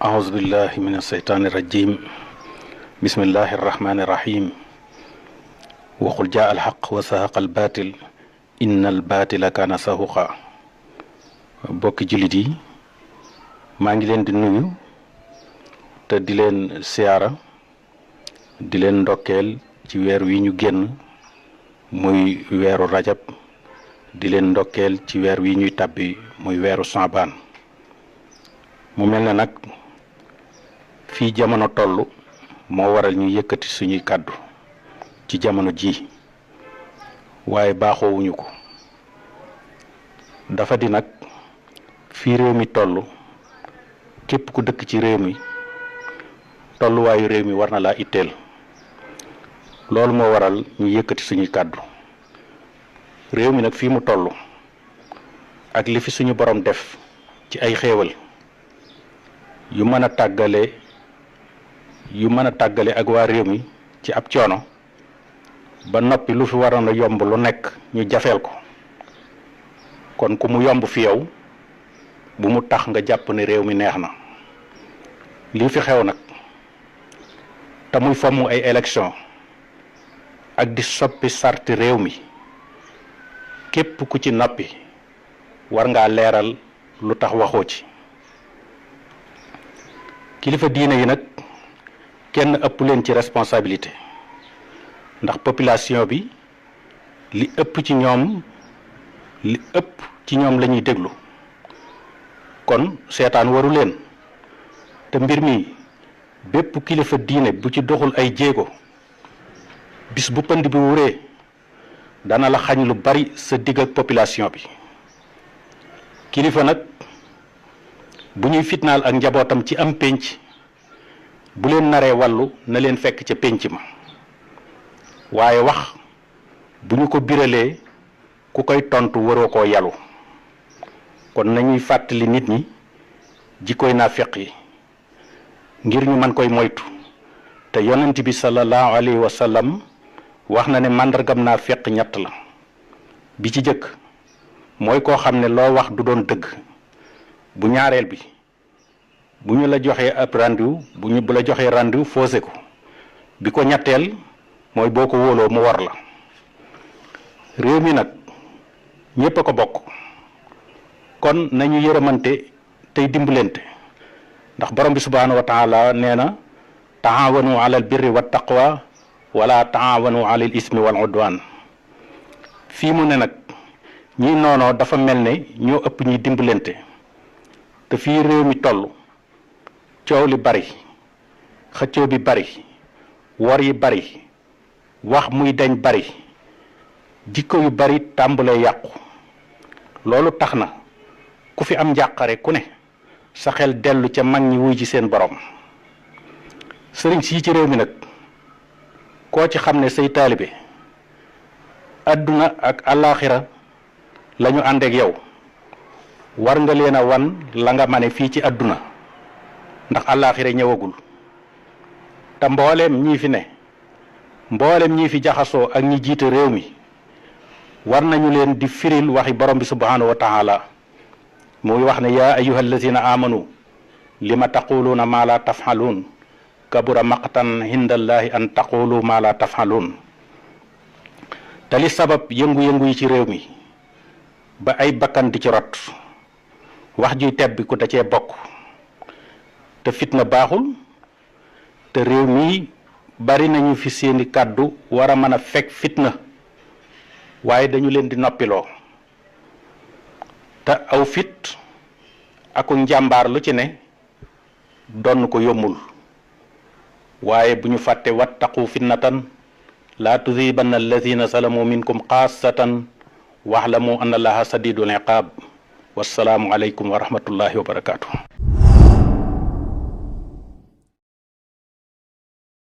أعوذ بالله من الشيطان الرجيم بسم الله الرحمن الرحيم وقل جاء الحق وزهق الباطل إن الباطل كان زهوقا bokki jullit yi maa ngi leen di nuyu te di leen siyaara di leen ndokkeel ci weer wi ñu génn muy weeru rajab di leen ndokkeel ci weer wi ñuy tàbbi muy weeru Saabaan mu mel ne nag fii jamono toll moo waral ñu yëkkati suñuy kàddu ci jamono ji waaye baaxoowuñu ko dafa di nag fii réew mi toll képp ku dëkk ci réew mi tolluwaayu réew mi war na laa itteel loolu moo waral ñu yëkkati suñuy kàddu réew mi nag fii mu toll ak li fi suñu borom def ci ay xéewal yu mën a tàggale ak waa réew mi ci ab coono ba noppi lu fi waroon a yomb lu nekk ñu jafeel ko kon ku mu yomb fi yow bu mu tax nga jàpp ne réew mi neex na lii fi xew nag te muy fomm ay élection ak di soppi sarti réew mi képp ku ci noppi war ngaa leeral lu tax waxoo ci kilifa diine yi nag kenn ëpp leen ci responsabilité ndax population bi li ëpp ci ñoom la ñuy déglu kon seetaan waru leen te mbir mi bépp kilifa diine bu ci doxul ay jéego bis bu pënd bi wuree dana la xañ lu bari sa digg ak population bi kilifa nag bu ñuy fitnaal ak njabootam ci am pénc bu leen naree wàllu na leen fekk ca pénc ma waaye wax bu ñu ko biralee ku koy tontu waroo koo yalu kon nañuy fàttali nit ñi jikkoy naafeq yi ngir ñu mën koy moytu te yonent bi sallallahu alayhi wa sallam wax na ne màndargam naafeq ñett la bi ci jëkk mooy koo xam ne loo wax du doon dëgg bu ñaareel bi bu ñu la joxee ab rendez-vous bu la joxee rendez-vous faussé ko bi ko ñetteel mooy boo ko wóoloo mu war la réew mi nag ñépp a ko bokk kon nañu yërëmante tey dimbalante ndax borom bi subhaanahu wa taala nee na taawanu alal birri wa taqwa wala taawanu alal ismi wal udwan fii mu ne nag ñi noonoo dafa mel ne ñoo ëpp ñuy dimbalante te fii réew mi toll coow li bari xëccoo bi bari wor yi bari wax muy dañ bari jikko yu bari tàmbalee yàqu loolu tax na ku fi am njàqare ku ne sa xel dellu ca mag ñi wuy ji seen borom sëriñ si ci réew mi nag koo ci xam ne say taalibe adduna ak àllaaxira lañu àndeek yow war nga leen a wan la nga mane fii ci adduna ndax àllaaxira ñëwagul te mbooleem ñii fi jaxasoo ak ñi jiite réew mi war nañu leen di firil waxi borom bi subhanahu wa taala muy wax ne yaa ayyuha allazina amanu lima taquluuna maa la tafxaluun kabura maqtan hindallahi an taqulu maa la tafxaluun te li sabab yëngu-yëngu yi ci réew mi ba ay bakkan di ci rot wax juy tebbi ku da cee bokk te fitna baaxul te réew mi bari nañu fi seeni kàddu war a mën a fekk fitna waaye dañu leen di noppiloo te aw fit aku njàmbaar lu ci ne donn ko yombul waaye bu ñu fàtte wattaqu fitnatan laa tusibanna allazina salamu minkum xaasatan waxlamu anna allaha sadidul iqaab wassalaamu aleykum wa rahmatullahi wa barakaatu.